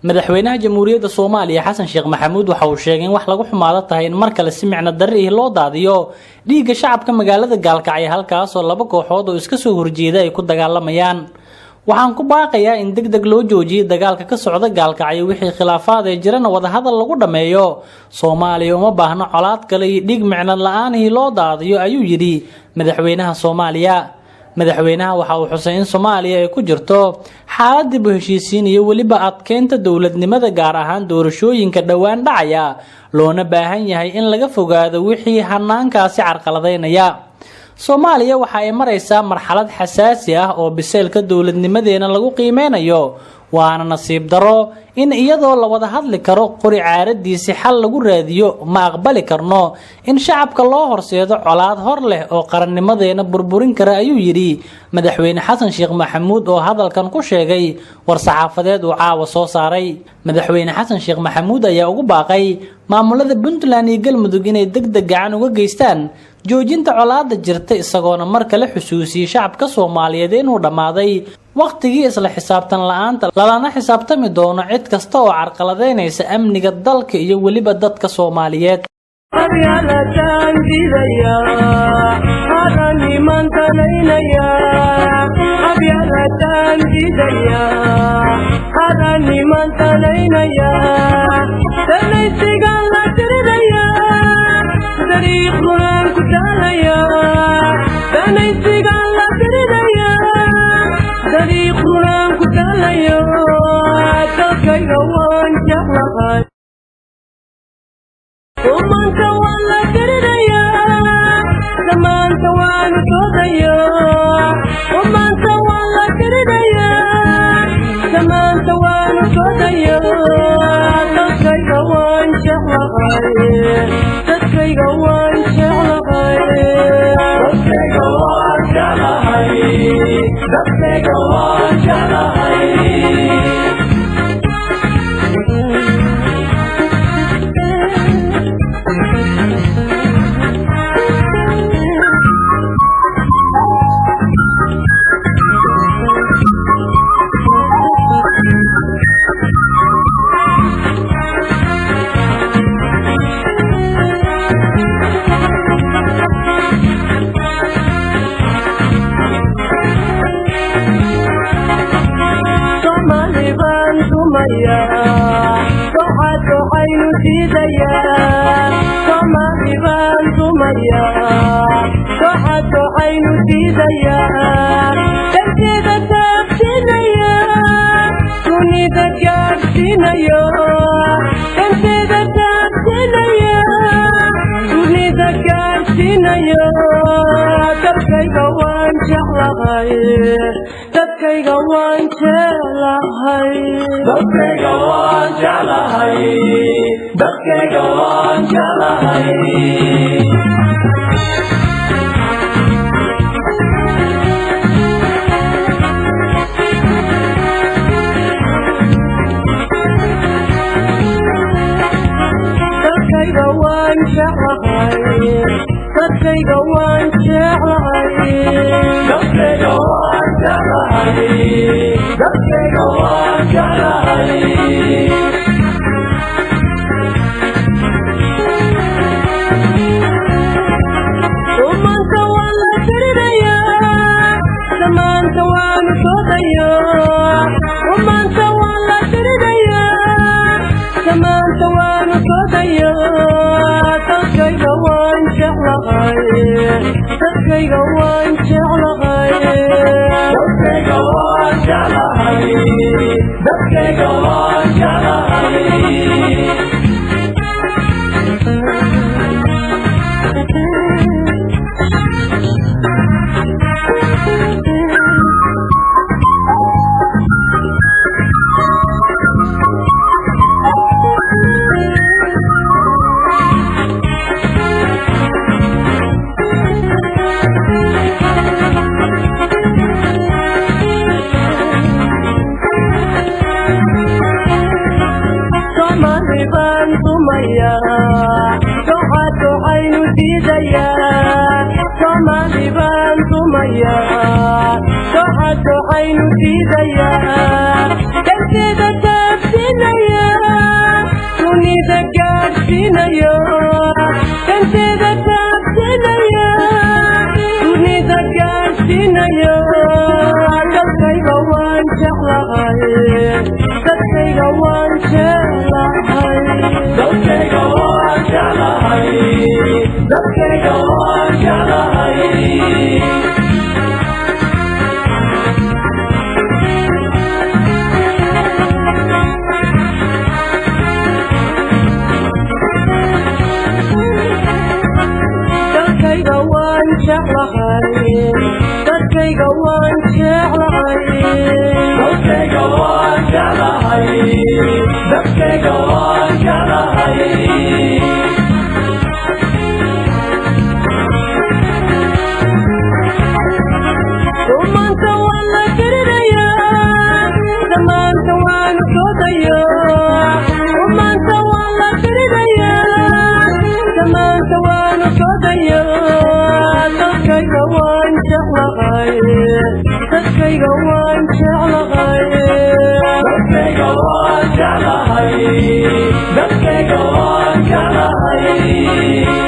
Madaxweynaha Jamhuuriyadda Soomaaliya Xasan Sheekh Maxamuud waxa uu sheegay in wax lagu xumaado tahay in mar kale si micno darri loo daadiyo dhiigga shacabka magaalada Gaalkacyo, halkaas oo laba kooxood oo iska soo horjeeda ay ku dagaalamayaan. Waxaan ku baaqayaa in deg deg loo joojiyo dagaalka ka socda Gaalkacyo, wixii khilaafaad ee jirana wadahadal lagu dhammeeyo. Soomaaliya uma baahno colaad kale iyo dhiig micno la-aanihii loo daadiyo, ayuu yidhi madaxweynaha Soomaaliya. Madaxweynaha waxa uu xusay in Soomaaliya ay ku jirto xaalad dib u heshiisiin iyo weliba adkeynta dowladnimada, gaar ahaan doorashooyinka dhowaan dhacaya, loona baahan yahay in laga fogaado wixii hanaankaasi carqaladaynaya. Soomaaliya waxa ay maraysaa marxalad xasaasi ah oo biseylka dowladnimadeena lagu qiimeynayo, waana nasiib daro in iyadoo la wada hadli karo qori caaradiisi xal lagu raadiyo. Ma aqbali karno in shacabka loo horseedo colaad hor leh oo qarannimadeena burburin kara, ayuu yidhi madaxweyne Xasan Sheekh Maxamuud oo hadalkan ku sheegay war-saxaafadeed uu caawa soo saaray. Madaxweyne Xasan Sheekh Maxamuud ayaa ugu baaqay maamulada Puntland iyo Galmudug inay deg deg gacan uga geystaan joojinta colaada jirta, isagoona mar kale xusuusiyey shacabka Soomaaliyeed inuu dhammaaday wakhtigii isla xisaabtan la-aanta, lalana xisaabtami doono cid kasta oo carqaladeynaysa amniga dalka iyo weliba dadka Soomaaliyeed. Qabyaaladaan diidaya, qarannimaan talaynaya. Qabyaaladaan diidaya, qarannimaan talaynaya. Danaysigaan la diriraya, dariiqunaan ku taalaya. Danaysigaan la diriraya, dariiqunaan ku taalaya. Dalkayga waan jeclahay. Ummanta waan la dirirayaa, dhammaanta waanu doodayaa. Ummanta waan la dirirayaa, dhammaanta waanu doodayaa. Dalkayga waan jeclahay, dadkayga waan jeclahay. Dadkayga waan jeclahay, dadkayga waan jeclahay. Soomaali baan tumayaa, dooxa dooxaynu diidayaa. Soomaali baan tumayaa, dooxa dooxaynu diidayaa. Darteeda taabsinaya, dunida gaadhsiinayo. Danteeda taabsinaya, dunida gaadhsiinayo. Dalkayga waan jeclahay, dadkayga waan jeclahay. Dadkayga waan jeclahay, dadkayga waan jeclahay. Dadkayga waan jeclahay, dadkayga waan jeclahay. Dadkayga waan jeclahay, dadkayga waan jeclahay. Ummanta waan la dirirayaa, dhammaanta waanu doodayaa. Ummanta waan la dirirayaa, dhammaanta waanu doodayaa. Dalkayga waan jeclahay, dadkayga waan jeclahay. Dadkayga waan jeclahay, dadkayga waan jeclahay. Soomaali baan tumayaa, dooxa dooxaynu diidayaa. Soomaali baan tumayaa, dooxa dooxaynu diidayaa. Darteeda taabsinaya. Gaarsiinaya, danteeda taabsanaya, dunida gaarsiinaya. Dalkayga waan jeclahay, dadkayga waan jeclahay. Dalkayga waan jeclahay, dadkayga waan jeclahay. Dalkayga waan jeclahay, dadkayga waan jeclahay. Dalkayga waan jeclahay, dadkayga waan jeclahay. Maanta waan la dirirayaa, dhammaanta waan soodayaa. Maanta waan la dirirayaa, dhammaanta waan soodayaa. Dalkayga waan jeclahay, dadkayga waan jeclahay. Dalkayga waan jeclahay, dadkayga waan jeclahay.